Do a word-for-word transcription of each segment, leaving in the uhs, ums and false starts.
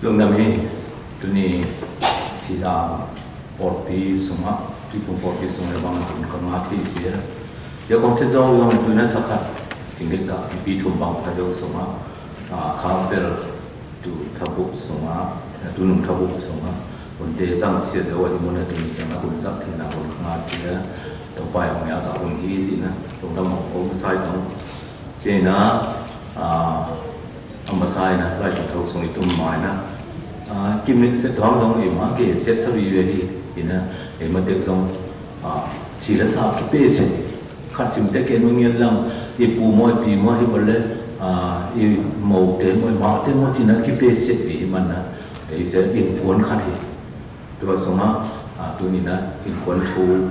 Tơdang mi, tuni sida pôrpi sung ah, tui pung pôrpi sung ah bang tun kang ah pi sia. Ya kong tê zong yong tui na tha khat, jing gek da, pi thum bang tha yong sung ah, ah, kang pel, tu tha buk sung ah, tu nung tha buk sung ah, kun tê zang sia yong wa di mun ah tuni zang ah kun zak thina kun kang ah sia, tong pai ong ya sa kun hi tina, tong dam ong sai tong. Tina, ah, Ama sai na, lai tong thâu sung i tum mai na. Ah, kim nik set thâu sung i ma ke set sa ri yue hi, i na, i ma tek sung, ah, chi la sa ki pe set. Khat sim tek ke nu ngien lang, i pu mo, i pi mo, i bol le, ah, i mo te mo, i ma te mo, chi na ki pe set i man na. I se in kuan khat hi. Tua sung a, ah, tu ni na, in kuan thu,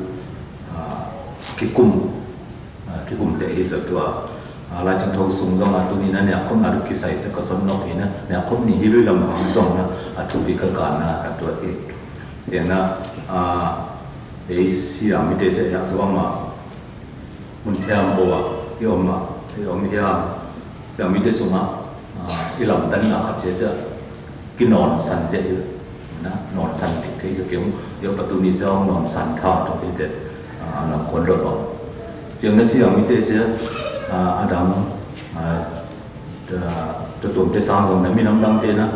ah, ki kum. Ah, ki kum te hi sa tua. Ah, lai chang thâu sung zong a tu ni na nia khom na du ki sai sa ka son nok hi na. Nia khom ni hi lui lam bang zong na. Ah, tu bi ka ka na ka tua hi. Tiang na, ah, ei sia mi te sa ya sa bang ma. Mun thiam bo a. Hi om ma. Hi om hiam. Sia mi te sung a. Ah, i lam tan na ka che sa. Ki non san je yu. Na, non san tik te yu kiu. Yu pa tu ni zong non san tha tu ki te. Ah, nong kon lo lo. Chiang na sia mi te sia, ah, Adam, ah, ta, ta tum te sang zong na mi nong dang te na,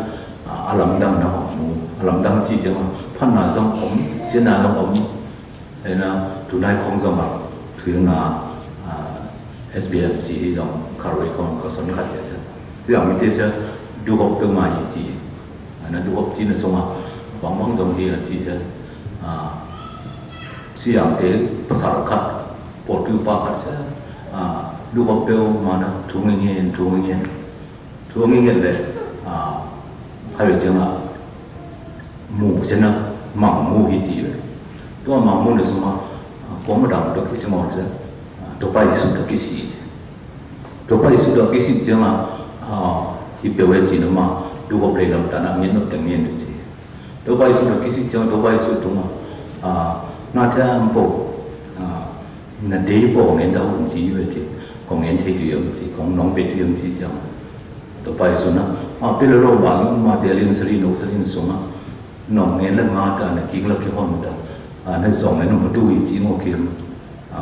ah, a lam dang na om mu. A lam dang chi chiang, phan na zong om, sia na zong om. Ê na, tu nai khong zong a, tu na, ah, S B M C zong, kar wei khong ka son khat ya sa. Tu ya mi te sa, du hop tu ma yi chi. Ana du hop chi na song a, bang bang zong hi a chi sa. Ah, si yang te pasal khat, po tu pa khat sa. Ah, du hop tu ma na, tu ngi ngi, tu ngi ngi. Thu ngên ngên lĕ, à, khai wê chiang a, mu sên a, măng mu hi chi wê. Tua măng mu nê sung a, à, kông mă dăng dŏ ki si ngor sên, à, dŏ pai sŭt dŏ ki si. Dŏ pai sŭt dŏ ki si chiang a, à, hi pê wê chi nơ ma, du hop lê lam ta na ngên nŏ ta ngên chi. Dŏ pai sŭt dŏ ki si chiang, dŏ pai sŭt tung a, à, na thia mpô, à, na dê pô ngên dâu chi wê chi, kông ngên thê tu yơng chi, kông nong pê tu yơng chi chiang. Dŏ pai sŭt na, a, pê lơ lô ba lŭng ma dê lin sari nô sari na sung a. Nong ngên lơ ngă ta na king lơ ki hon ta. A, na song na nô ma tu i chi ngô kim. A,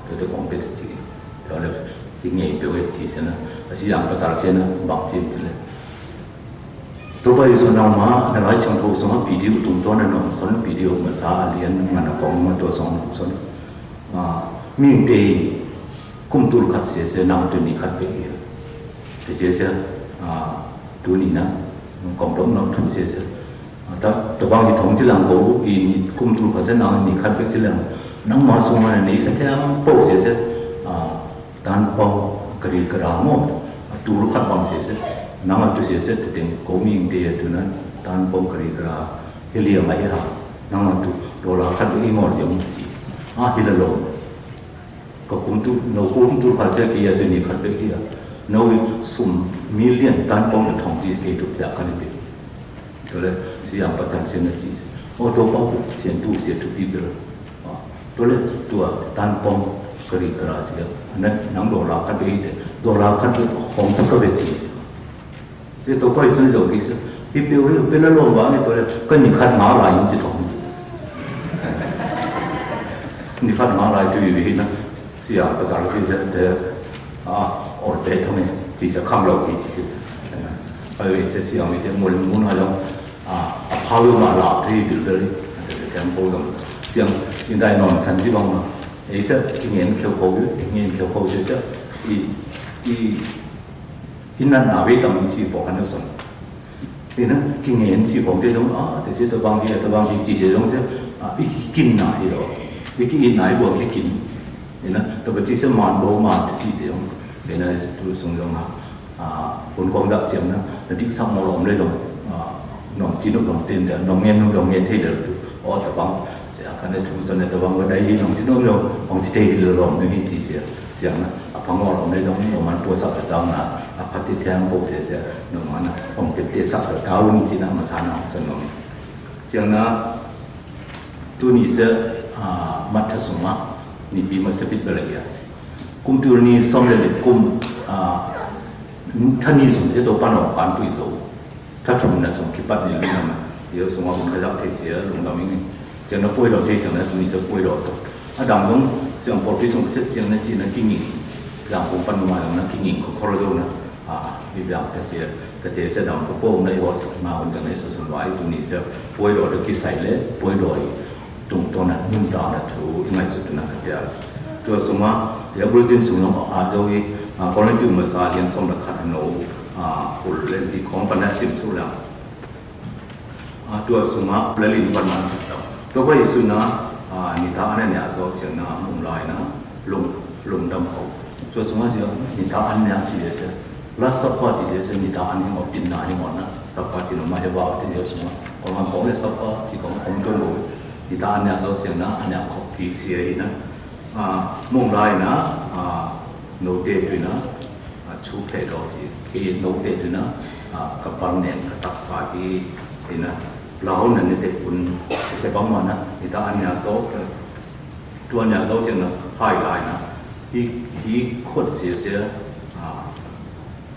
dŏ dŏ kong pê chi. Dŏ lơ ki ngê pê wê chi sên na. A si yang pasal sên na, bang chi chi lê. Dŏ pai sŭt nong ma, na lai chang thô song a video tung to na nong sŏn video ma sa a lian ma na kong ma dŏ song nong sŏn. A, ming tê. Kŭm tul khăt sese nau tui ni khăt pek ia. Tê sese, a, tui ni na, kong dŏm nau tui sese. A, ta, ta bang i thong chi lăng kô, i ni kŭm tul khăt sese nau ni khăt pek chi lăng. Nang ma sung ma ni sa thia pô sese, a, tan pô kri kra mo, a, tul khăt bang sese. Nang a tui sese, tui ting kô ming tê tui na, tan pô kri kra, hi lia ma hi ha. Nang a tui, đô la khăt pek i ngor yong chi. A, hi la lô. Kơ kŭm tu, nô kŭm tu khăt sek ki ya dê ni khăt bek ya. Nô i sum million tan kông nô thong ji kê tu pia khăt bek. Tơlơi si yang pa san sên na ji. Ô tô pa kŭ sên tu sên tu pi bel. Tơlơi tua tan kông kơ ri kơ ra si ya. Nă nang đô la khăt bek ya. Đô la khăt bek hong tu kơ bek ji. Ê, tô pai sŭn dô ki sŭn. Ê, pê, ê, pê la lô wa, ê, tô lê, kơ ni khăt ngă lai in chi thong. Ni khăt ngă lai tu yu hi na. Si ya, pa sa si sa, te, a, ôr te thong, chi sa khăm lô ki chi. Ê, ê, se si ya, mi te mô lê mô na yong. A, a, pa yu ma la, te yu dul dul. Te, te, te, mô yong. Si ya, in dai non san chi bang ma. Ê, sa, ki ngên khêu khô yu, ki ngên khêu khô se sa. I, i, I năn nă wê tâm chi pô hăn nă sŏng. Ê nă, ki ngên chi pô tê dong, a, tê sê tơ bang hi, tơ bang hi chi sê dong sê, a, i kin nă hi lo. I ki i nă i bô ki kin. Ê nă, tơ bơ chi sê man bô man chi sê dong. Ê nă, tu sung dong ha. A, bun kong dăp chiang nă, nă dik săk mô lom lê dong. A, nong chi nŭk dong tên dê, nong ngên nŭk dong ngên thê dê tu. O, tơ bang, sê a kan nă tu săn nă tơ bang bơ đai hi nong chi nŭk dong, nong chi tê hi lom nŭk hi chi sê. Chiang nă, a phang ngol ôh, nê dong nô man pua săk tơ tao nă, a phat ti thiang pô sê sê, nô man, ong tê tê săk tơ tao lung chi nă, ma sa nă, sơ nô. Chiang nă, tu ni sê, a, mat tha sung ma, ni pi ma sê pit bê la ia. Kum tu ni sôm lê lê kum, a, tha ni sung sê tô pan ong kan pui sô. Tat thŭm na sung kipăt ni lŭng na ma. Yua sung wa bun kazak thei sia lŭng dam ing. Jang na poi dot thei jang na sung ni sa poi dot. A dang dong siang pol pi sung kachet jang na chi na ki nging. Jang kong pan ma na ki nging ko kor do na. A, bi biang ta sia. Ta te sia dang ko pom na yua sung ma hon jang na sa sung wa i tu ni sa poi dot ki sai le poi dot. Tung to na nun ta na thu ngai su tu na ka tia. Tua sung a ya bul tin sung long a do i a kong tin ma sa yan song da khat no a kul le di kong pa na sim su la. A tua sung a le lin pa na sim ta. Tua ba i su na a ni ta na ni a so chen na mung lai na lung lung dam ko. Tua sung a chen ni ta an ni a chi ye se. La sapa chi ye se ni ta an ni mo tin na ni mo na. Sapa chi no ma ye ba tin yo sung a. Kong a kong le sapa chi kong kong dong bo. Ni ta an nia lo tiang na an nia khop ti sia i na. A mông lai na a nô tê tui na a chu phe do ti i nô tê tui na a ka pang nen ka tak sa i i na. Lao na ni tê kun se bang ma na ni ta an nia zo. Tua nia zo tiang na hai lai na i i khot sia sia a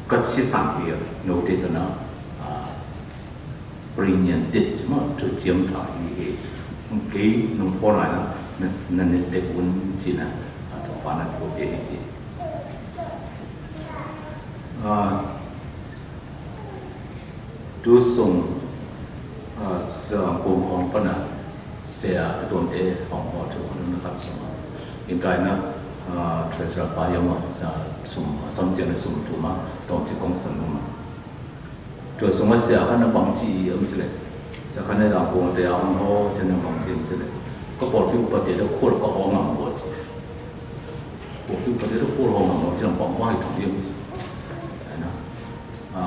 kat si sang i nô tê tui na a Bring in dit mă tŭ chiêm thai i hê. Kei nung pô nai na na nê tê bun chi na a tŭ pa na tŭ bê hê chi. A tŭ sung a sa kông hong pa na se a tôm tê hong hô tŭ hong na khat sung. In tai na a tŭ sa pa yong a sung a sung chiêm na sung tŭ ma tôm chi kông sung ma. Tui sung a sia khan na bang chi i ôm chi lê. Sia khan na dang kông tê a ôm hô sia na bang chi i ôm chi lê. Ka pol pi u pa tê da kôl ka hô ngam hô chi. Pol pi u pa tê da kôl hô ngam hô chi na bang wai thong i ôm chi. Ai na. A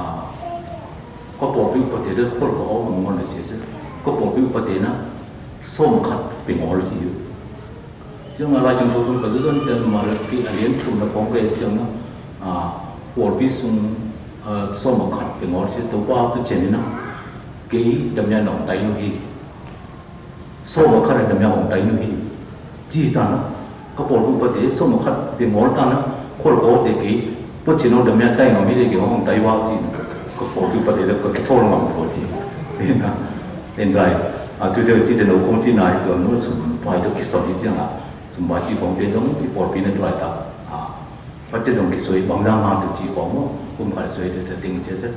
ka pol pi u pa tê da kôl ka hô ngam hô na sia sia. Ka pol pi u pa tê na sôm khat pi ngol chi i. Chiang a lai chiang thô sung ka dư dân tê ma lĕ ki a liêng thum na khong kê chiang na a pol pi sung a sôm a khat kê ngor si tô pa tu chen na kê dam ya nong tai nu hi. Sôm a khat dam ya hong tai nu hi. Chi ta na ka pol pi u pa tê sôm a khat kê ngor ta na khol ko tê kê pô chen nong dam ya tai nong mi tê kê hong tai wa chi na ka pol pi u pa tê lĕ ka kê thô ngam ko chi. Ê na ê ndrai a tu se chi tê nô khong chi na hi tu nô sum pa hi tu kê sôm hi chiang a. Sum ba chi kong tê dong i pol pi na tuai ta. A păt chê dong kê sui bang dang ma tu chi kong mô kum khat sui tê tê ting sia sia.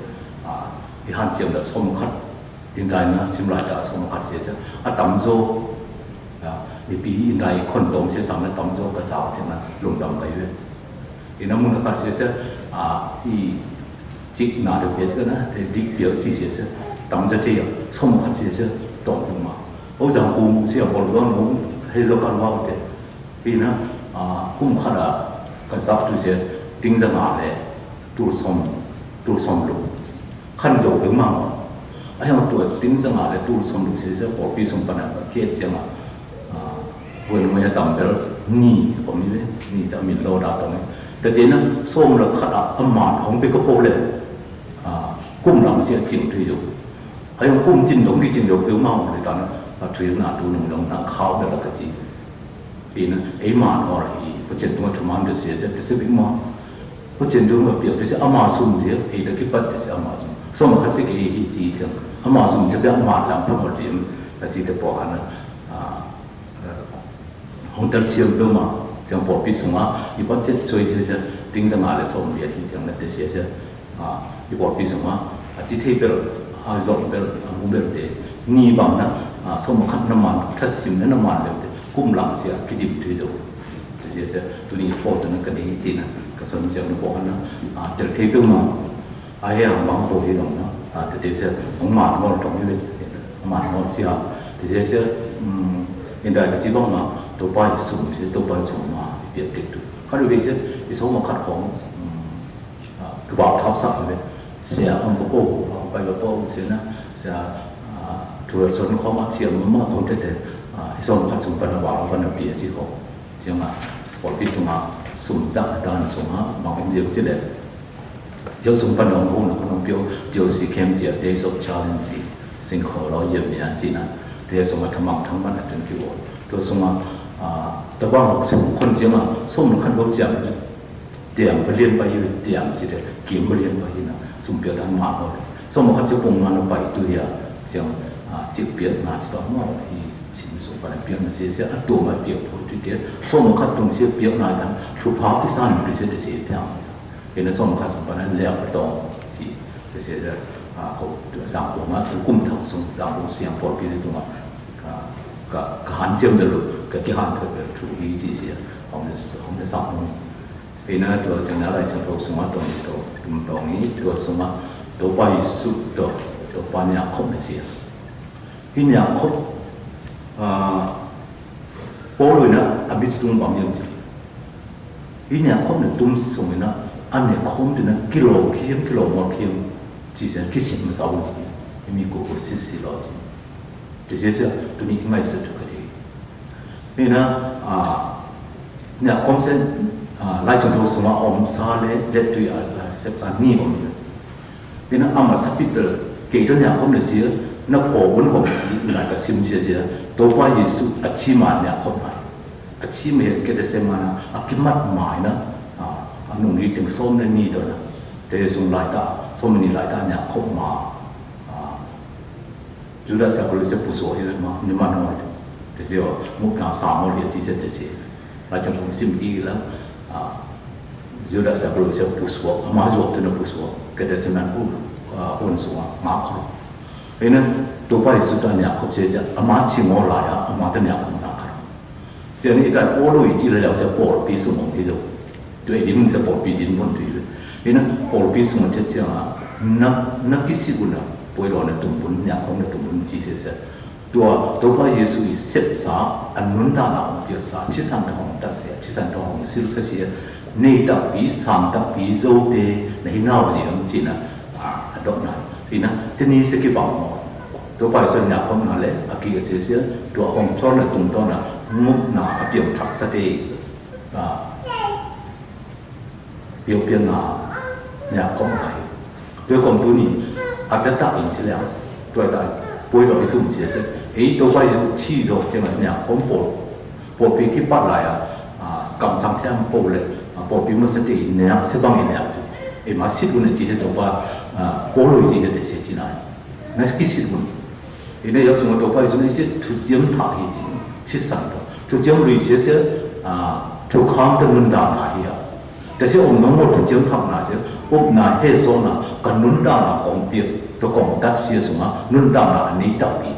A i han chiam da sôm khat. Ting tai na sim lai ta sôm khat sia sia. A tam zo. A i pi i nai khon tom sia sang na tam zo ka sa chiam na lung dam kai we. I na mun khat sia sia. A i chik na de pia sia na tê dik pia chi sia sia. Tam zo tê ya sôm khat sia sia. Tom lung ma. Ơ zang kum sia pol dong lung. Hê zo kan wa tê. Pi na a kum khat a ka sak tu sia ting za nga leh tul sôm tul sôm luk. Khăn dô pê mang a yang tua ting za nga leh tul sôm luk sia sia pol pi sung pa na ka kê chiang a. Wen mo ya tam bel ni ko mi leh ni za mi lo da tong. Tê tê na sôm luk khat a a man khong pê ka pô leh. A kum lang sia ching tui dô. A yang kum ching dong ni ching dô pê mang leh ta na a tui na tu nung dong na khao bel ka chi. Pi na ê ma nor i pô chen tung a thu man de sia sia de se bi ma. Pô chen tung a pia de se a ma sum sia ê de ki pat de se a ma sum. Sôm khat se kê hi chi tiang a ma sum se bi a ma lang pa mo de ka chi de pô han na. Hong tal chiam pê ma tiang pô pi sung a i pô chen soi sia sia ting za nga leh sôm bia hi tiang na de sia sia. A i pol pi sung a a chi thei bel a zong bel a mu bel tê ni bang na a sôm khat na man thât sim na na man bel tê kum lang sia ki dim tui zo. Tê sia sia tu ni pol tu na ka ni chi na ka son sia na pol na a tel thei bel ma. A he ang bang pol hi dong na a tê tê sia hong man ngol tong ni bel man ngol sia. Tê sia sia in dai ka chi bang ma tô pai sum sia tô pai sum ma i piat tê tu. Ka lu bê sia i sôm khat khong. Kbap thap sak le sia hong kơ pô hong pai kơ pô sia na sia. Thu son khong a sia mă mă khong tê tê i son khăn sung pă na wa hong pă na pia chi khong sia mă pol pi sung a sum jak dan sung a mă hong yeu chi le. Yeu sung pă na hong hong na khăn hong piu piu si kem chi a Days of Challenge si sing kho lo yeu mia chi na. Tê sung a thăm măng thăm măng a tun ki wo tu sung a tơ bang sung khăn sia mă sum khăn lo sia. Tiang bơh liên bơh hi, tiang chi tê, kim bơh liên bơh hi na, sum piao dan ma lo. Sôma khat sia pung ngan pai tu ya, sia, a, cik piak na ci tong mo, i cin su pa na piak na sia sia, a tu ma piak pu tu tia, sôma khat tung sia piak na tang, tu pa ki san tu sia tu sia piak. Ina sôma khat sung pa na liak tong, ci, tu sia, a, ko, tu sang pung ma, tu kum tang sung, sang pung siang por pi tu ma, a, ka, ka han siang dulu, ka ki han tu, tu i ci sia, hong ne, hong ne sang pung. Ina tua ceng na lai ceng tua sung a tong, tu, tum tong i, tua sung a, tu pa Yêsu, tu, tu pa nia khop na sia. Ina khop, a, Pôl ina, a bit tung bang yang ceng. Ina khop na tum sung ina, a nia khop ina, kilo kiam, kilo mol kiam, ci sia, ki sim ma sau ci. Imi ko ko sis si lo ci. Te sia sia, tu ni ngai su tu ka di. Ina, a, nia khop sen, a, lai ceng tua sung a om sa le, le tu a, a, sep sa ni om. Ina ama sapit kei to nia khop na sia, na pô bun hom si, na ka sim sia sia, to pa Yêsu a cima nia khop na. A cima he Getsemane, a ki mat ma ina, a, a nung ri ting som ne ni to na. Te sung lai ta, som ni lai ta nia khop ma. A, Yuđas Iskariôt sia pus wok i ma, ni ma nô. Te sia, muk na sa mô ri ci sia te sia. Lai ceng sung sim ki la, a, Yuđas Iskariôt sia pus wok, a ma zuak tu na pus wok. Kei te sia nan u, a, un sua, ma kro. Ina, to pa Yêsu ta nia khop sia sia, a ma ci mô la ya, a ma ta nia khop na kro. Sia ni ka Pôl i ci la ya sia Pôl pi sung mô ki zo. Tu e dim sia Pôl pi dim bun tu i. Ina Pôl pi sung mô sia sia, na, na ki si bun na, poi lo na tum bun, nia khop na tum bun ci sia sia. Tua, to pa Yêsu i sep sa, a nun ta na hong piak sa, ci san ta hong ta sia, ci san ta hong sil sa sia, ni ta pi, san ta pi, zo te, na hi nau zi ang ci na, a, a dok na, hi na, te ni se ki bang mo. To pa Yêsu nia khop na le, a ki a sia sia, tua hong chon na tung to na, nguk na, a piang thak sa te, a, Yôk piên na, nia khŏm ngai. Tuê khŏm tu ni, a ta ta in si liang. Tuê ta, pui dŏ i tum sia se. Ei to bai yu chi yu jeng nia khŏm pô. Pô pi ki pat lai a, a, kam sang thiam pô le, a, pô pi ma se te nia se bang i nia. Ei ma sit un ji he to ba, a, pô lui ji he te se ji nai. Nai ki sit un. Ina yôk sung to bai sung isi tu jiem thak hi ji. Sit san to. Tu jiem lui sia se, a, tu kham ta nun da na hi a. Tase ôm nong mô tu jiem thak na se, ôp na he so na, ka nun da na kong piek, to kong dak sia sung a, nun da na ni tak pi.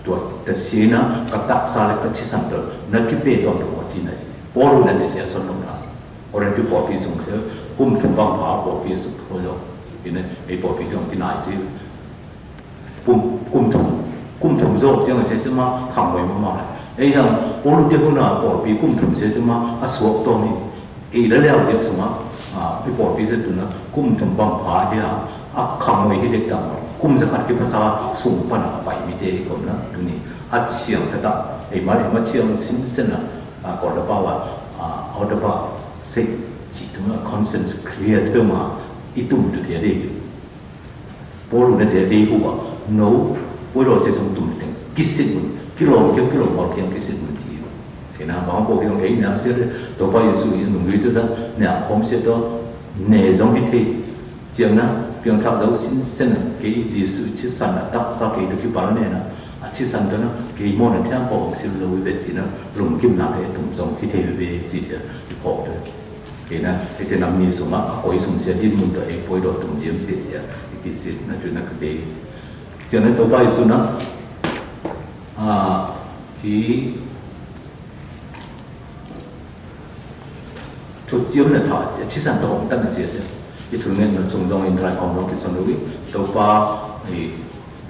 Tua, tase na, ka tak sa le ka sit san to, na ki pe ton to wa ti na si. Pô lu na te sia son nong na. Oren pi pô pi sung se, kum tum bang pa pô pi sung pô yo. Ina, ei pô pi tong ki na i ti. Kum, kum thum, kum thum zô, jeng a se se ma, khang wai ma ma. Ei yang, pô lu te hu na, pô pi kum thum se se ma, a suak to ni. Ei la leo jeng sung a, a, pi pô pi se tu na, kum thum bang pa ya, a khang wai hi dek dang. Kum sa khat ki pasa, sung pan a pai mi te, kum na, tu ni. A chiang ta ta, ei ma, ei ma chiang sim sen a, a, ko da pa wa, a, au da pa, se, chi tu na, conscience clear, tu ma, i tum tu te de. Pô lu ne te dei hu wa, no, pô lu se sung tum teng, ki sit mun, ki lom kiang, ki lom mol kiang, ki sit mun ti. Kena bang pô kiang ei nang se, to pa Yesu i nung yu tu da, ne a khom se to, ne zong hi te. Chiang na, piang thak zau sin sen na, kei Yesu i sit san na, tak sa kei tu ki pal ne na, a sit san to na, kei mo na thiang pô sil lo wi be ti na, lum kim na kei tum zong hi te wi be ti se, pô tu. Kei na, kei te nam ni sung a, a koi sung sia din mun to e poi do tum diem sia sia, e ki sis na tu na kei. Sia na to bai su na, a, ki, tu diem na ta, sit san to hong tan na sia sia. I tu ngen na sung dong in rai hong dong ki son lui, to pa, e,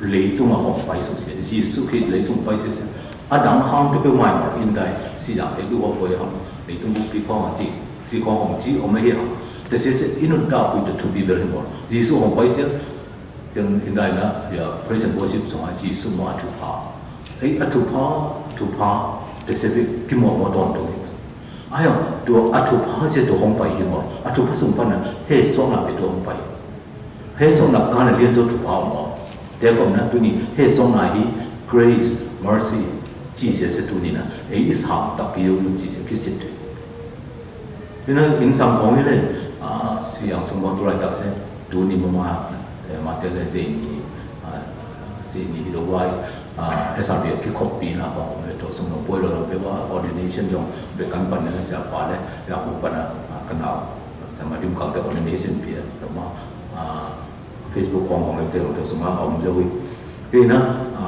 Leitung a hong pai su sia, Yesu Krist leitung pai su sia. A dang hang tu pe mai ma in dai, si dang e du hong pai hang, leitung bu pi kong a ti, ti kong hong ti, ong ma hi hang. Te sia sia, inun ta pui tu tu bi bel hong. Yesu hong pai sia, jeng in dai na, ya, praise and worship song a, Yesu mo a tu pa. Ei, a tu pa, tu pa, te sia pi, ki mo mo ton tu. Ai, tu a tu pa sia tu hong pai hong. A tu pa sung pa na, he so na pe tu hong pai. He so na ka na lien zo tu pa hong. Te kong na tu ni, he so na hi, grace, mercy, Jesus tu ni na, ei i sang tak ki yo lu Jesus ki sit. Ina in sang kong i le, a, siang sung bang tu lai tak se, tu ni mo ma. Mă te lĕ zeni, a, zeni hi dô wai, a, esa bia ki khop pi na kong, e, to sung no poi lo lo pe wa ordination yong, be kan pan ne sia pa le, ya ku pan a, a, kan a, sa ma dim kang te ordination pi, to ma, a, Facebook kong kong le te, to sung a, om jo wi. Pi na, a,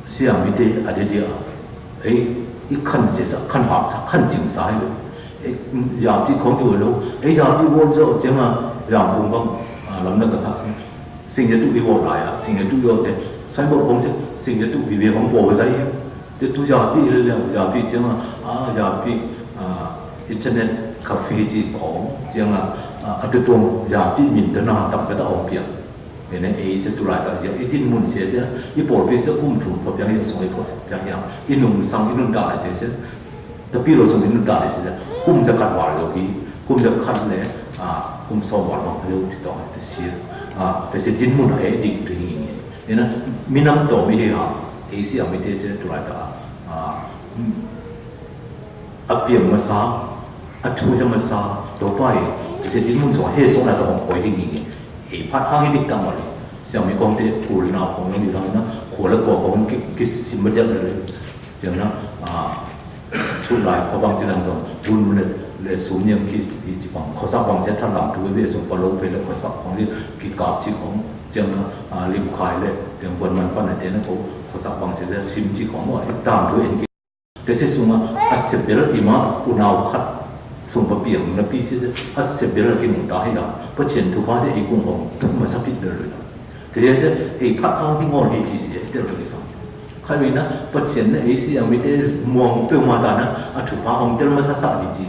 Siam ite a dede a. Ê, i khăn se sa, khăn hap sa, khăn ching sa i. Ê, ya ti khong i wo lo. Ê, ya ti wo zo cheng a, yang kung bang, a, lam na ka sa sing. Sing ya tu i wo la ya, sing ya tu i wo te. Sai bo khong se, sing ya tu bi bi khong bo sa i. Te tu ya ti le le, ya ti cheng a, a, ya ti, a, internet cafe chi khong, cheng a, a, a tu tong ya ti min te na tam ka ta ong pia. Ê nê, ê se tu lai ta zia, ê din mun se se, i pôl pi se kum thum pa piang i sung i pôl se piang yang, i nung sang i nun ta lai se se, ta pi lo sung i nun ta lai se se, kum se khat wal lo pi, kum se khat le, a, kum som wal bang lo ti tong, ti si, a, ti si din mun ê dik pi ngi ngi. Ê nê, mi nam to mi he ha, ê si a mi te se tu lai ta, a, a piang ma sa, a thu he ma sa, to pai, ti se din mun so he so na to hong koi ding ngi. He phat hang he dik tang ma li. Siam mi kong te kul na kong ni lang na, kul la kua kong ki, ki sim ma dep na li. Siam na, a, chu lai ko bang ti lang dong, bun mun le sum niang ki, ki, ki bang, ko sa bang se than lang tu be sum pa lo pe le ko sa kong li, ki kap ti kong, siam na, a, lim khai le, tiang bun man pan na te na ko, ko sa bang se le sim ti kong, wa, tang tu en ki. Te se sung a, a se bel i ma, u nau khat, sung pa piang na pi se, a se bel a ki nung ta hi la, pa chien tu pa se i kung hong, tu ma sa pit bel la. Te se, i phat ang hi ngol hi chi se, i tel tu ki sang. Khai wi na, pa chien na, i si ang mi te muang peu ma ta na, a tu pa hong tel ma sa sa di chi,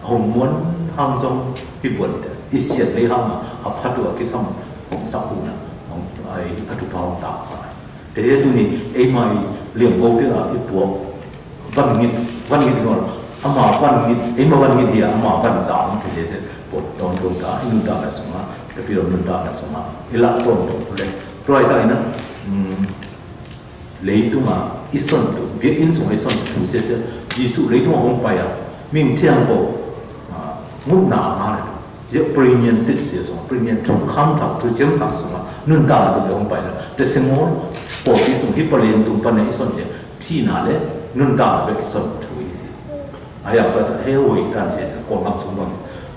hong muan hang song hi buan te, i siat le hang, a phat tu a ki sam, hong sa hu na, hong, ai, a tu pa hong ta sa. Te tu ni, ei mai, liang kau te la, i puak, Văn Ngit, Văn Ngit ngon. Ama Văn Ngit, ê ma Văn Ngit hia, ama Văn Zam, kê jê se, bột ton ton ta, i nun ta na sung a, tapi lo nun ta na sung a. I la ton ton le. Tuai ta i na, mm, leitung a, i son tu, biă in sung a i son tu, se se, Yêsu leitung a hong pai a, mĭn thiăng kô, a, ngŭn na ma le. Yơh, pregnant tĭt sia sung, pregnant tŭ kham thak, tŭ chiêm thak sung a, nun ta na tŭ be hong pai na. Te seng mô, pô ti sung hi pa lien tung pa ne i son ye, ti na le, nun ta na be i son tŭ i ti. A ya pa ta he woi tan sia sa, kô ngam sung bang.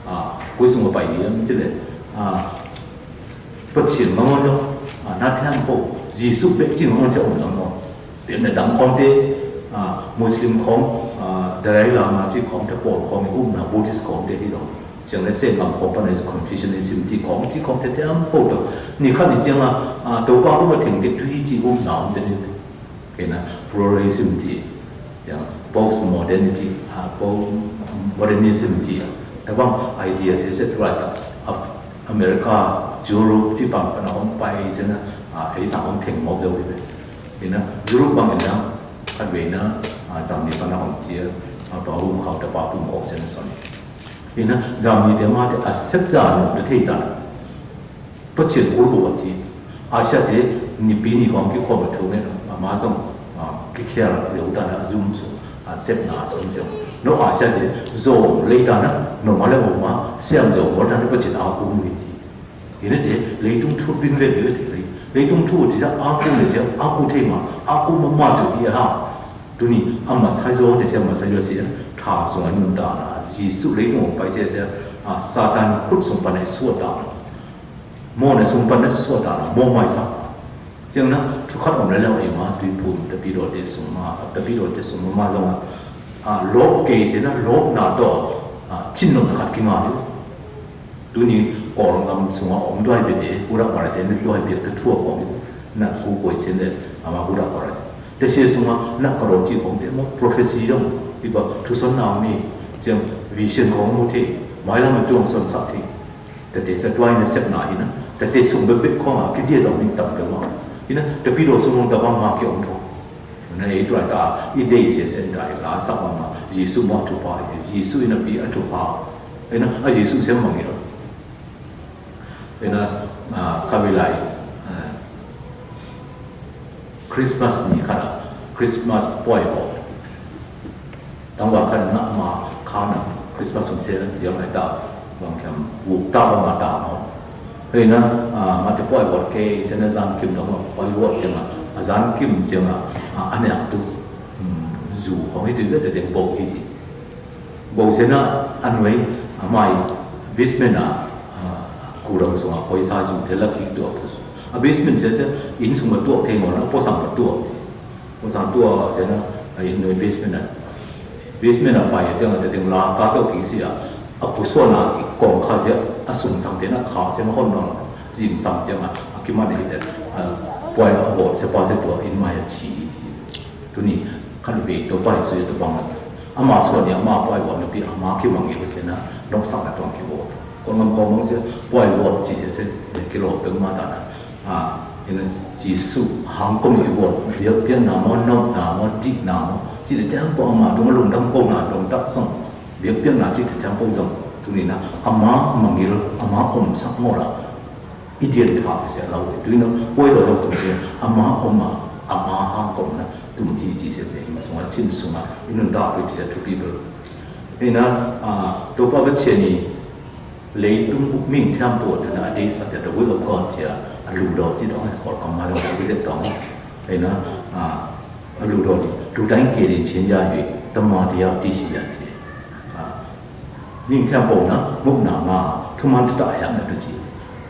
A, kui sung pa pai yơh, ti le. A, pa chiên ma ngon yo, a, na thiam pô, Yêsu be chiên ma ngon sia ôm ngon. Biă ne dang khong te, a, Muslim khong, a, Dalai Lama chi khong te pô khong, um na Buddhist khong te hi dong. Chiang le se ngam khong pa ne Confucianism chi khong, chi khong te te am pô to. Ni kha ni chiang a, a, to pa pô ma theng te tu hi chi um na um se ni. Kê na pluralism chi. Chiang postmodernity, a, postmodernism chi. Te bang idea se se tu lai ta. A, America, Europe chi bang pa na hong pai se na, a, ei sa hong theng mok dau hi. Ina, Europe bang ina, khat we na, a, Germany pa na hong chia, a, pa hung khau ta pa pung kok sen son. Ina, Germany te ma te a sep ja no te thei ta. Pa chien kul bo ti. Asia te, ni pi ni hong ki khom thu ne, a, ma zong, a, ki khia la, yo ta na zum su, a, sep na son siang. No Asia te, zo lei ta na, no ma le o ma, siam zo mo ta na pa chien a kum ni ti. Ina te, leitung thu bing ve ve te lei. Leitung thu ti sa a ku ne sia, a ku thei ma, a ku ma ma tu i ha. Tu ni, a ma sa yo te sia, ma sa yo sia, tha sung a nun ta na, Yêsu leitung pai sia sia, a Satan khut sung pa ne sua ta na. Mo ne sung pa ne sua ta na, mo mai sa. Chiang na, thu khat om le le i ma, tui pum, tapi do te sung ma, tapi do te sung ma, ma zong a, a, lop ke sia na, lop na to, a, chin nom khat ki ma yo. Tu ni kol ngam sung a om duai bê te, ura para te ni duai bê te thua kong. Na ku koi chen de, ama ura para. Te se sung a, na karo chi kong te mo prophecy yong, iba tu son na mi, jeng vision kong mo te, mai la ma tuang son sa te. Te te sa duai na sep na hi na, te te sung bê bê kong a, ki dia dong ni tam ke ma. Hi na, te pi do sung ta bang ma ki om to. Na i duai ta, i dei se sen ta, i la sa bang ma, Yêsu ma tu pa, Yêsu i na pi a tu pa. Ê na, a Yêsu se mă ngă ro. Ê na, a, kawilai, a, Christmas ni kada, Christmas poi ho. Tang wa kan na ma kana, Christmas un se na, yang ai ta, wang kiam, wu ta wa ma ta ho. Ơ, nă, a, mă tê poi wot kê, sena zan kim dong, poi wot jeng a, a zan kim jeng a, a, a nă tu, mm, zu hong i tu, tê tê bok i ti. Bok sena, a nuai, a mai, basement a, a, kô rong sung a, poi sa zu, tê la ki tu a pus. A basement se se, in sung ma tu, tê ngon a, pô sang ma tu. Ƀu sang tua se na, a, in nui basement na. Basement na pai jang a teng la ka to ki si a. A pu so na i kong ka si a, a sung sang te na ka si na hon na. Zing sang jang a, a ki ma ni te. A, poi a bo se pa se tua in ma ya chi. Tu ni, ka ni be to pai so ya to bang na. A ma so ni a ma poi bo no pi a ma ki wang ya se na, nok sang na tuang ki bo. Kon ngam kong mong se, poi bo chi se se, ki lo pe ma ta na. A, ina Yêsu hang kôm i wot, biăk biăk na mô, nôk na mô, dĭ na mô, dĭ te tempo ama, dong lung dam kô na, dong tak song, biăk biăk na dĭ te tempo song, tu ni na, ama mangil, ama ôm sak mô la, i dien tha se lau, tu ni na, poi do yong tu ni, ama ôm a, ama hang kôm na, tu ni dĭ se se, ma song a, chin sung a, i nun ta pui dĭ a tu Bible. Ina, a, to pa ba cheni, Lê tung buk ming thiam pô tu na a dê sa tia the will of God tia a lu do ci dong, hol kong ma dong a wizet dong. Ê na, a, a lu do ni, tu dang kê rin chin ya yu, tâm ma tia ti si ya ti. A, ming thiam pô na, muk na ma, thu man tu ta hiam na tu ci.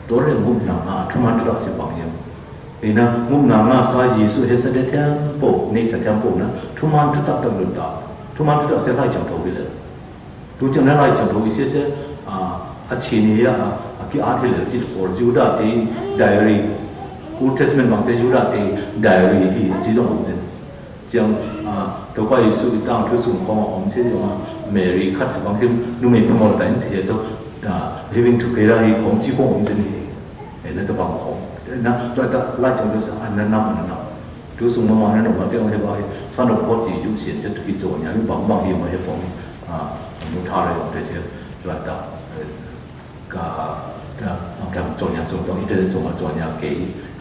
Tô lê muk na ma, thu man tu ta si bang yem. Ê na, muk na ma sa Yêsu he sa dê thiam pô, nê sa thiam pô na, thu man tu ta ta lu ta. Thu man tu ta se lai chang tô bi lê. Tu chang na lai chang thô i se se, a, a chini ya, a, a ki art hi lel sit kôl, Yuda te diary, Old Testament bang se Yuda te diary hi chi zong ôm sin. Chang, a, to pa Yêsu i tang thu sung khong ôm se yong a Mary khat se bang him, nu me pamol ta in te to, a, living together hi khong chi khong ôm sin hi. Ê na to bang khong. Ê na, to ta lai chang thô sa, an na nam, an na nam. Thu sung ma ma na nô ma te ong he ba he, Son of God ci yu sien se tu ki cho nia, yu bang bang he ma he phong, a, nu tha la yong te se, la ta, ê, ka, ta, ang kang cho nia sung tong, internet sung ma cho nia ke,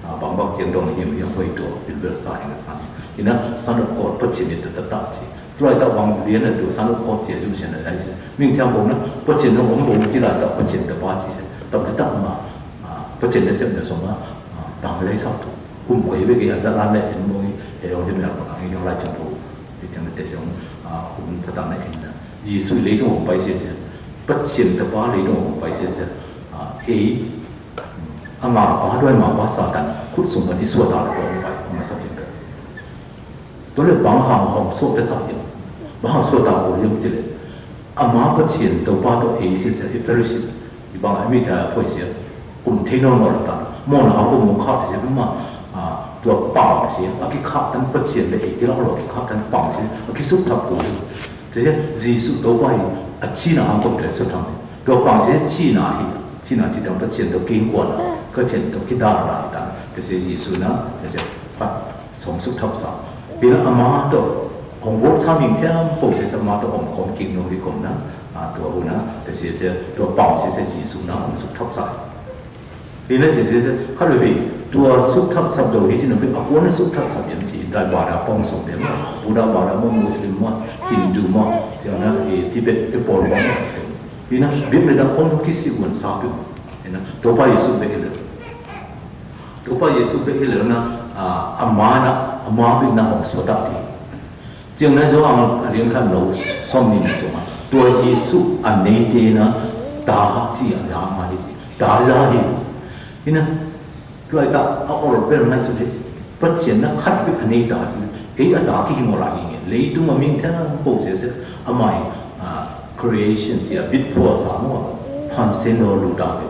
a, bang bang jiang dong he, he hoi to, bin bel sa heng san. Ina, Son of God, pa chin ni ta ta ta ci. Tuai ta bang bien na tu, Son of God ci yu sien na lai se. Ming tiang bong na, pa chin nô bong bong ci la ta, pa chin ta ba ci se. Ta ta ta ma, a, pa chin na sem na sung ma, a, tang lai sa tu. Kum koi bê kê a za lan lĕ in môi, he yong dê mèo kong ang yong lai chang pô. Dê chang dê sông, a, kum ta tang lĕ in na. Yêsu lê dong hong pai se se. Păt siên ta pa lê dong hong pai se se. A, ê, a ngà pa duai ma pa Satan, khut sung băn i sua ta lê dong pai, ma sa in bê. Tơlơi bang hang hong sua ta sa in. Bang hang sua ta kô yong chile. Ama Păt Siên Tôpa dŏ ê se se, i fellowship, i bang a mi ta phôi se, ŭm thei nô mô la tan, mô na a ŭm mô khak se ma, a, tua pang se, a ki khak tan Păt Siên le ê ki la lo ki khak tan pang se, a ki sŭk thap kô. Te se, Yêsu Tôpa i, a chi na hang kôp te sŭk thap. Tua pang se chi na hi, chi na chi tan Păt Siên dŏ king kuan, Păt Siên dŏ ki dar na hi tan, te se Yêsu na, te se, Păt Song sŭk thap sa. Bi na ama dŏ, hong wŏt sa ming tiam pô se sa ama dŏ hong kôm king nô ri kôm na, a, tua hu na, te se se, tua pang se se Yêsu na hong sŭk thap sa. Bi na te se se, khă lu bi, tua sŭk thap sa dŏ hi si na bi, a kuan na sŭk thap sa bi, si, dai ba da pong sŭk bi, Buddha ba da mô, Muslim mô, Hindu mô, tia na, i, Tibet, i pol mô, bi na, bi na da kông ki si kuan sa bi, bi na, Tôpa Yêsu bi na. Tôpa Yêsu bê i lĕ na, a, ama na, ama bê na hong sua ta ti. Chiang na Yôhan a liêng khăn lô, sôm ni sôm a. Tua Yêsu a nê tê na, ta ti a ya ma hi, ta ya hi. Hi na, tua ta a ol bê na su hi. Păt siên na khăt bê a nê ta ti. Ê a ta ki hi ngô la hi nge. Lê tu ma ming tha na, pô se se, ama i, a, creation ti a, bit pô sa mô, phan sen lô lu ta bê.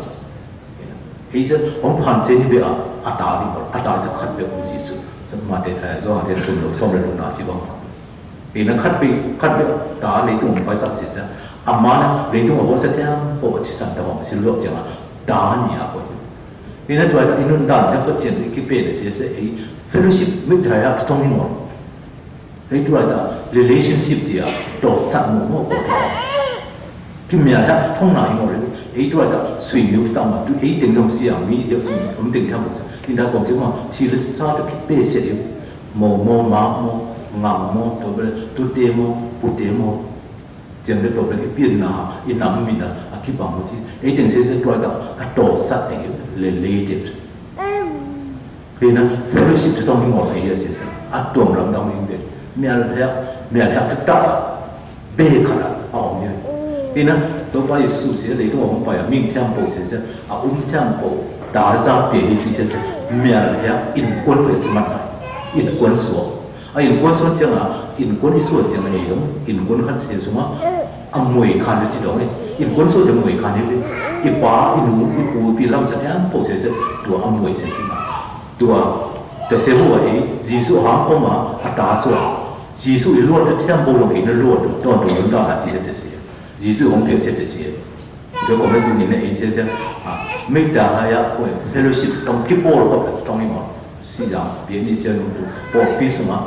Ê, se, hong phan se ni bê a, a ta ni bô, a ta se khăt bê hong Yêsu. Se ma te, ê, Yôhan te tŭm lo, sôm le lo na chi bang. Ê, na khăt bê, khăt bê ta le tŭm pai sa se se. Ama na, le tŭm a bô se te am, bô chi san ta bang, si lo jang a, ta ni a bô. Ê, na tua ta, ê, nun ta, se bô chien, ki pê le se se, ê, fellowship, mit ta ya, song ni mô. Ê, tua ta relationship ti a, to sat mô mô ko ta. Ki mia ya thong na ing ore. Ê, tua ta sui miu ta ma tu, ê, ting dong siang mi ya sui, um ting tham sa. Ê, ta kong si ma, si le sa ta ki pê se yu. Mô, mô, ma, mô, ngang mô, to bê, tu te mô, pu te mô. Jeng le to bê, ê, pin na, ê, nam mi na, a ki bang mô si. Ê, ting se se tua ta, a to sat yu. related. Pi na, fellowship tŏng hing ôh, ê, yes, yes. A tuang lam tŏng hing bê. Mial hia, mial hia tơtă. Bê kha la, a ong hia. Pi na, Tôba Yêsu sê, lei tŏng ong pai a, mĭn temple sê sê, a um temple, ta za pê hia sê sê, mial hia, in kuôn bê kha mă. In kuôn sua. A in kuôn sua tiang a, in kuôn i sua tiang a, ê, in kuôn khan sê suma, a mui khan dê chi dong ê. In kuôn sua dê mui khan ê. I pa, i nu, i pu, i pi lam sa temple sê sê, tua a mui sê sê. Tua, ta sê hua ê, Yêsu hang kôm a, a ta sua. Yêsu i luôt ta temple dong ê, na luôt, ton ton ta na chi ta sê. Yêsu hong pia sê ta sê. Dê kôm na tu ni na ê sê sê. A, mê ta ha ya, koi, fellowship, tŏng ki pôl kôp, tŏng i mô. Sì dang, biê ni sê nung tu, pôl pi suma.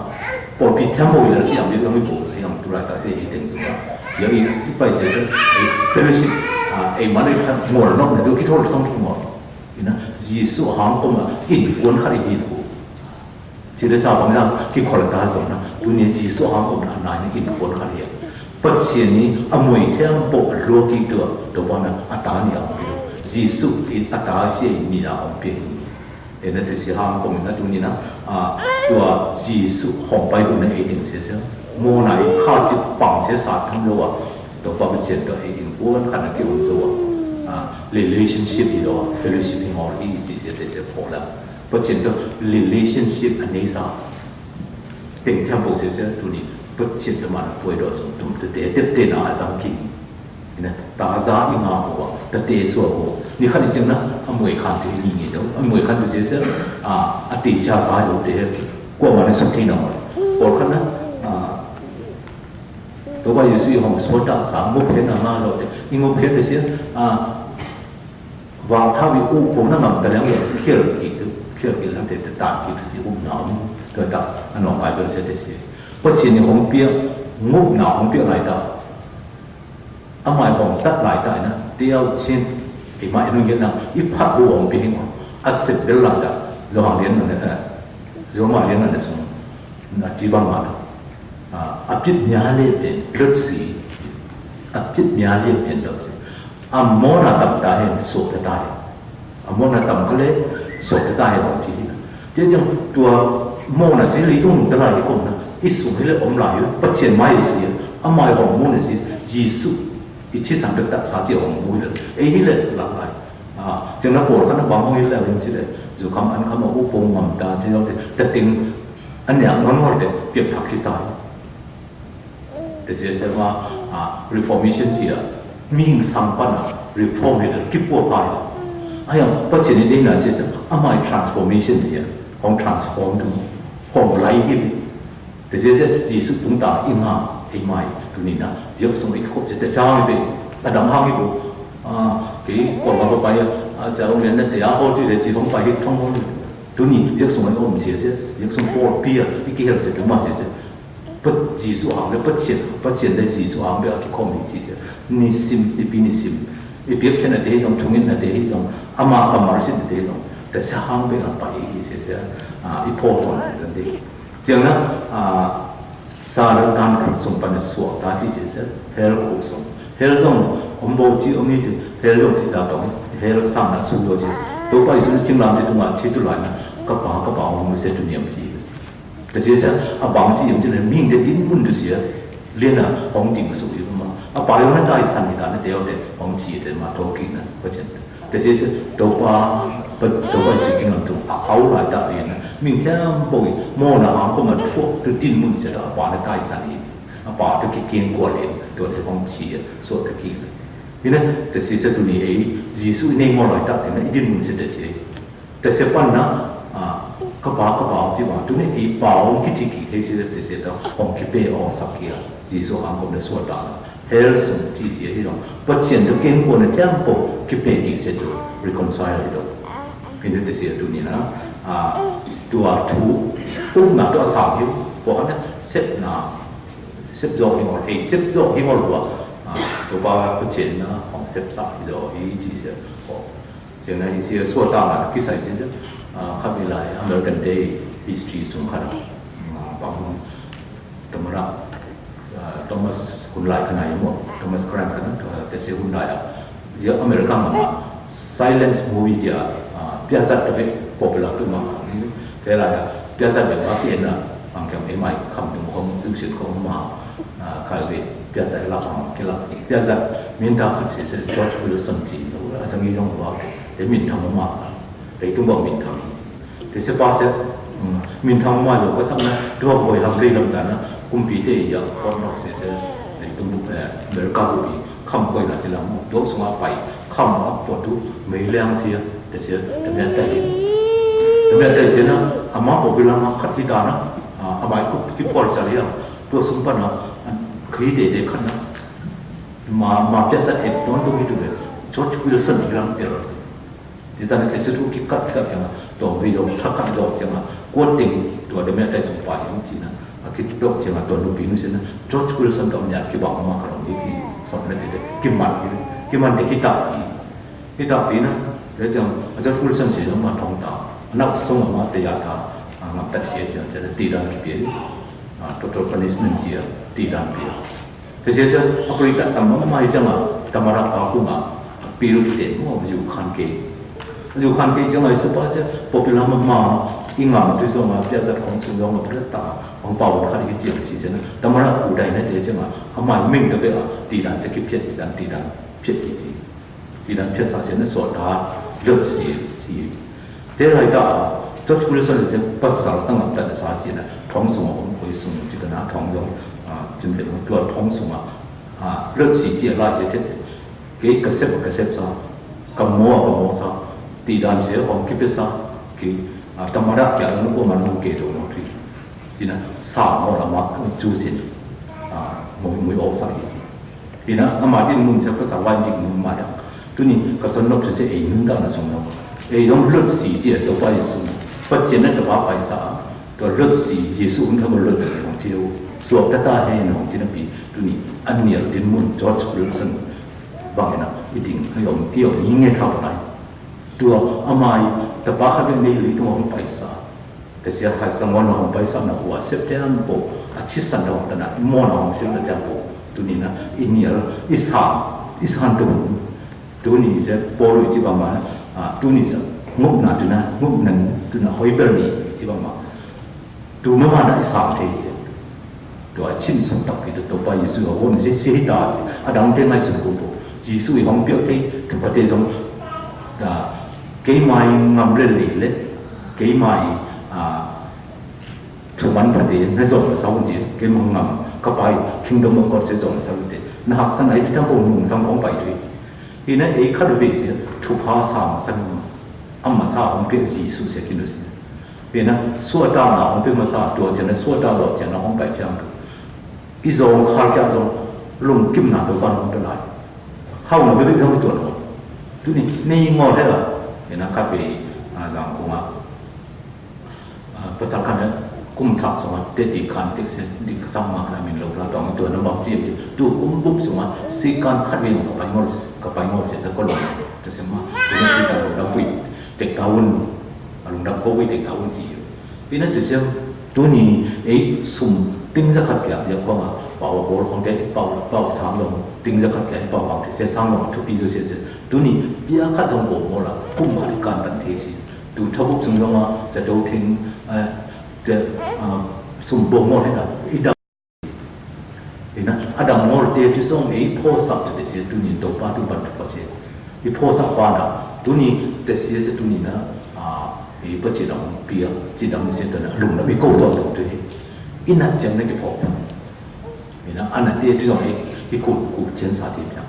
Pôl pi temple i la sì dang, biê nung i pôl, sì dang tu la ta sê i teng tu ma. Ya i, i pai sê sê, ê, fellowship, a, ê, ma ni ka, mô nong, na tu ki tôl song ki mô. Ê na, Yêsu hang kôm a, in kuôn kha ri hin ku. Chi dê sa bang na, ki kôl ta zong na, tu ni Yêsu hang kôm na, na in kuôn kha ri. Pachien ni, a mui temple a luôk ki tua, Tôba na, a ta ni a pi. Yêsu in a ta sê ni na a pi. Ê na, ta sê hang kôm na, tu ni na, a, tua Yêsu hong pai hu na ê ting sê sê. Mô na i kha chi pang sê sa thang lo wa. Tôba pachien tua ê in kuôn kha na ki hu zo wa. A, relationship i lo wa, fellowship i ngol i chi sê te te pô la. Pachien tua relationship a ni sa. Teng temple sê sê tu ni, pachien tua ma na poi do sung tum te te te te na a zang ki. Ê na, ta za i ngă hua, ta te sua hua. Ni khan i chang na, a mui khan te ni ni do, a mui khan tu sê sê, a, a te cha sa do te, kua ma na suk ti na. Kôl khan na, a, Tôba Yêsu i hong sua ta sa, ngôk khen na ngă lo te, i ngôk khen te sê, a, Wang tha wi u pô na ngam ta liang yê, khiêl ki tu, khiêl ki liang te, te tan ki tu, ci um na um, tu ta, a nong kai bel se te se. Pachien ni hong pia, nguk na hong pia lai ta. A mai hong tat lai ta na, tiao chin, i mai nung yên na, i phat hu hong pia hing, a sep bel lai ta, zo hang lien na ne, zo ma lien na ne sung. Na, ci bang ma, a, a pit mia lie pien, lôt si. A pit mia lie pien, lôt si. A mô na tam ta hên, suak ta ta hên. A mô na tam ka le, suak ta ta hên, bang ci hên. Tiê jang, tua mô na si, li tung ta lai hên kông na. I sung hên le ôm lai hên, pachien mai si. A mai hông mô na si, Yêsu. I ci sang ta ta sa ci hông mô hên le. Ê hên le, lăng lai. A, jang na pôl ka na bang hông hên le, hên ci le. Zu kham an kham a u pông ngam ta, ci yau te, ta ting, An nia ngol ngol te piep thak ki sai. Te cie cie wa, a, reformation cie. Ming sang pan a reform he de ki pua pai. A yang pa cie ni ding na cie cie. A mai transformation cie. Hong transform tu. Hong lai hi. Te cie cie Yêsu tung ta i nga i mai tu ni na. Yêk sung i kop cie te sang i be. A dang hang i bu. A, ki kua ma pa pai a. A, sa ong lian na te a ho ti de ci hong pai hi thong hong. Tu ni, yêk sung a ôm cie cie, yêk sung pôl pia, i ki hel cie tu ma cie cie. Pă Yêsu hang be, pă cien, pă cien de Yêsu hang be, a ki kôm ni cie cie. Ni sim, i pi ni sim. I pi ken a te hi zong, chung in a te hi zong, a ma ka mar sin a te hi zong. Te sa hang be a pa i hi cie cie. A, i pô ton a te. Ciang na, a, Sa lơ tan kuk sung pan suak ta ci sel sel, hel kuk sung. Hel zong, ôm bô ci ôm ni tu, hel zong ci ta tong, hel sang na su yo ci. Tôba Yêsu ni cing lam ci tu ngă ci tu lai na, kơpa kơpa ôm mui se tu niam ci. Te sel sel, a bang ci yom ci le ming de din mun tu sia, lien na ôm ding su yo ma. A pa yo na tai san ni ta na teo de, ôm ci de ma to ki na, ko chen. Te cie cie, Tôba, Tôba Yêsu cing lam tu, a, au lai ta ri na, ming tiam bô i, mô na hang kôm a thuak, tu tin mun cie ta, a pa na tai san i, a pa tu ki kieng kua lien, tu te hong cie, so tu ki. I na, te cie cie tu ni e, Yêsu i ne mô lai ta, te na, i tin mun cie te cie. Te cie pan na, a, kơpa, kơpa, ci wa, tu ni e, pa ong ki ci ki, te cie, te cie ta, ong ki pe, ong sak ki a, Yêsu hang kôm na sua ta na. Hel sung ci cie hi dong. Pă cien tu kieng kua na tiam pô ki pe ki se tu reconcile hi dong. Hi ni te cie tu ni na. A, tu a tu. Uk na tu a sang hi. Pô hăn na sep na. Sep zok hi ngol. Ê, sep zok hi ngol wa. A, tu pa pă cien na hong sep sa hi dong hi ci cie. Pô. Ciang na hi cie sua ta na ki sai cie. A, khăp i lai American Day history sung khăp na. A, bang Tơmra, a, Thomas Hun Lai kơna yơh mơ̆, Thomas Grant kơna, a, te se Hun Lai a. Yơh America mă, silent movie cia, a, Piazat ta bê popular tu ma. Te la ya piazat bê wa ki na ang kiang e mai kam tung hong tu sit kong ma. Kal bê piazat la kong ki la piazat min ta khat si se George Wilson ci. A sang i yong wa e min thang ma. Te tung wa min thang. Te se pa se min thang ma yo ka sang na dua boi ham ri lam ta na kumpi te ya kon nok si se. Te tung bu pe America bu bi. Khăm kôi na ci lăng, dôk sung a pai, khăm a pua tu, mei leng sia, te sia, te mia tai. Te mia tai sia na, a ma pua bi lăng a khăt ki ta na, a ma i kup ki pol sa lia, tua sung pa na, kei te te khăt na, ma, ma pia sa te, ton tu ki tu be, George Wilson ki lăng te. Di ta na kei sui tu ki kat ki kat jang a, to bi yong thak kat yong jang a, kuat ting, tua de mia tai sung pa yong ci na, a ki dok jang a, tua nu bi nu si na, George Wilson to mia ki bang ma ka long di ci, sop na di de, ki man di, ki man di ki tak di. Ki tak di na, de jang, a George Wilson si yong ma tong ta, a nak sung ma te ya ta, a ngap tak si jang, jang di dan ki bi, a total punishment si ya, di dan bi. Te sia sia, a pui ta tam ma mai jang a, tamara pa ku ma, pi lu te mo, yu khan ke. Yu khan ke jang a, i sa pa sia, popular ma ma, i ngam tu song a, pia zat kong sung yong a, pia ta, kong pa wun khan ki jang si sia na, tamara ku dai na te jang a, a mai ming ta be a, ti dan sia ki pia ti dan, ti dan, pia ti ti. Ti dan pia sa sia na so ta, yot si, si. Te lai ta, George Wilson sia pasal tang ta sa ci na, thong sung a hong koi sung ci ka na thong sung, a, cim te tua thong sung a, a, lôt si ci a lai ci te, ke ka sep ka sep sa, ka mo ka mo sa, ti dan sia hong ki pe sa, ki, a, tamara kia na ko man hong ke so no tri. Ci na, sa mo la ma, cu sin, a, mo, mo o sa i ci. Pi na, a ma din mun sia ka sa wan dik mun ma ya. Tu ni, ka son nok sia sia ei nun da na sung nok. Ei dong lôt si cia to pai sung. Pa cia na ta pa pai sa. To lôt si, Yêsu un ta ko lôt si hong cia. Suak ta ta he nong ci na pi. Tu ni, an nial din mun George Wilson. Bang na, i ding, i yom, i yom, i nge ta pa nai. Tua, a mai, ta pa ka be ne li tung hong pai sa. Te sia hai sa ngon na hong pai sa na ua sep te an po, a ci san da hong ta na, i mo na hong sep te an po, tu ni na, i nial, i sa, i san tu. Tu ni sia, po lu i ci ba ma, a, tu ni sa, nguk na tu na, nguk na, tu na hoi bel ni, ci ba ma. Tu ma ma na i sa te. Tua cin sung tak ki tu Topa Yêsu a won si si hita ci. A dang te ngai sung kupu. Yêsu i hong piak te, tu pa te zong. Da, kei mai ngam le le le. Kei mai, a, tu man pa te, ne zong sa wun ci. Kei mai ngam, ka pai, kingdom of God se zong sa wun te. Na hak san ai di tam po nung sang hong pai tu. Ina ei ka du be si, tu pa sang sang. Ama sa hong piak Yêsu se ki nu si. Pi na, sua ta na hong pi ma sa, tua cia na sua ta lo cia na hong pai piang tu. I zong khal kia zong, lung kim na tu ban hong tu lai. Hau na bê bê zong tu no. Tu ni, ni ngol he la. Pi na kat bê, a, zang kung a. A, pasal kan na, kum thak song a, te ti kan te se, ti ka sang mak na min lo la tong, tu na mak cia, tu kum bup song a, si kan kat bê ka pai ngol, ka pai ngol se, sa ko lo, te se ma, tu ni kita lo, da bui, te ka un, a lung da ko bui, te ka un cia. Pi na tu siam, tu ni, e, sum, ting za khat kia, ya kong a, pau bol kong te, pau, pau sam long, ting za khat kia, pau wang te, se sam long, tu pi zu se se. Tu ni, pia khat zong bo mo la, kum khat i kan tan te si. Tu tha bup sum long a, za do ting, e, te, a, sum bo mo he na, i da. Ina, Adam ngol te tu song e pho sak tu te sia tu ni to pa tu ban tu pa sia. I pho sak pa na, tu ni te sia sia tu ni na, a, e pa ci dam pia, ci dam sia tu na, lung na mi ko to to tu ni. Ina ciang na ki pho. Ina, ana te tu song e, ki ku, ku cien sa te pia.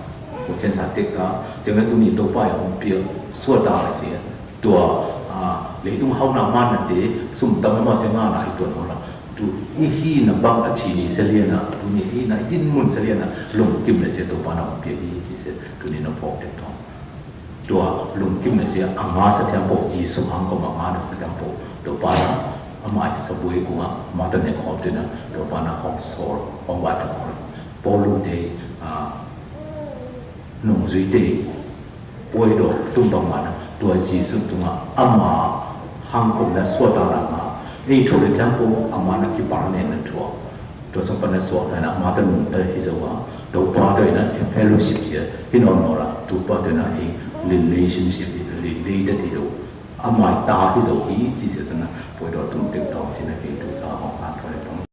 Ku cien sa te ka, ciang na tu ni to pa ya pia, sua ta sia. Tua, a, lê tung hau na man na te, sum tam ma se nga na i tua no la. Tu i hi na bang a ci ni se lia na, tu ni hi na i din mun se lia na, lung kim na se to pa na pia hi ci se, tu ni na pok te tong. Tua, lung kim na se a nga sa tiang po, Jisu hang ko ma nga na sa tiang po, to pa na, a mai sa bui ku nga, ma ta ne khop te na, to pa na hong sol, hong wa ta khop. Polu te, a, nung zui te, Poi do tum bang ma na, tua Jisu tung a, ama hang kôm na sua ta la ma, ei chô le tiang po, ama na ki bar ne na tua. Tua song pa na sua ta na, ama ta nung ta hi zau a, tua pa tua na, e fellowship sia, hi no no la, tua pa tua na, e relationship, e related hi zau. Ămai ta hí dô hí, chi sĭ tơna, poi dŏ tum tĭk tŏng, chi na kê tu sa hŏ, a tŏ lĕ tŏng.